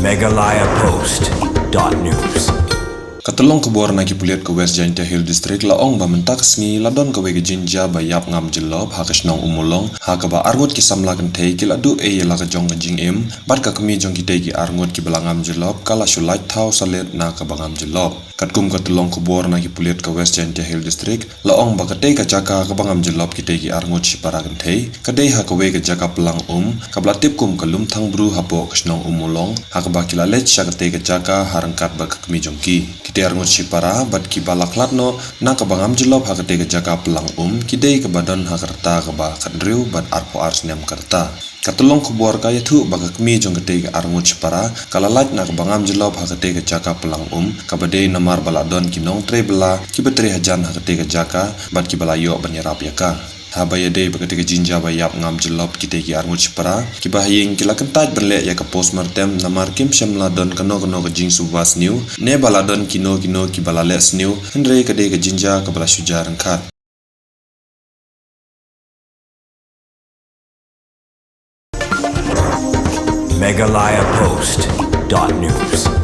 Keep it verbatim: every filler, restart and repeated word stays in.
Meghalaya Post dot news. Ka tyllong khubor na ki pulit ka West Jaintia Hills District la ong ba mynta ka sngi la don kawei ka jingjia ba ïap ngam jyllop ha ka shnong Umulong, ha kaba arngut ki samla kynthei ki la duh ei ïa la ka jong ka jingim, bad ka kmie jong kitei ki arngut kiba la ngam jyllop ka la shu lait thaw salit na kaba ngam jyllop. Katkum ka tyllong khubor na ki pulit ka West Jaintia Hills District, la ong ba katei ka jaka kaba ngam jyllop kitei ki arngut shipara kynthei ka dei ha kawei ka jaka plang um kaba la tip kum ka Lumthang Bru hapoh ka shnong Umulong, ha kaba ki la leit sha katei ka jaka ha ryngkat bad ka kmie jong ki. Kitei arngut shipara bad kiba la khlad noh na kaba ngam jyllop ha katei ka jaka plang um ki dei kaba don ha ka rta kaba khathynriew bad arphew ar snem ka rta. Ka tyllong khubor ka ïathuh ba ka kmie jong katei ka arngut shipara ka la lait na kaba ngam jyllop ha katei ka jaka plang um, kaba dei namar ba la don ki nongtrei bylla kiba trei hajan ha katei ka jaka bad kiba la ïoh ban ïarap ïa ka. Haba ïadei bad katei ka jingjia ba ïap ngam jyllop kitei ki arngut shipara, kiba ha ïing ki la kyntait ban leh ïa ka postmortem namar kim shym la don kano kano ka jingsngewbha sniew ne ba la don kino kino kiba la leh sniew, hynrei ka dei ka jingjia kaba la shu jia ryngkat. Meghalaya Post dot news.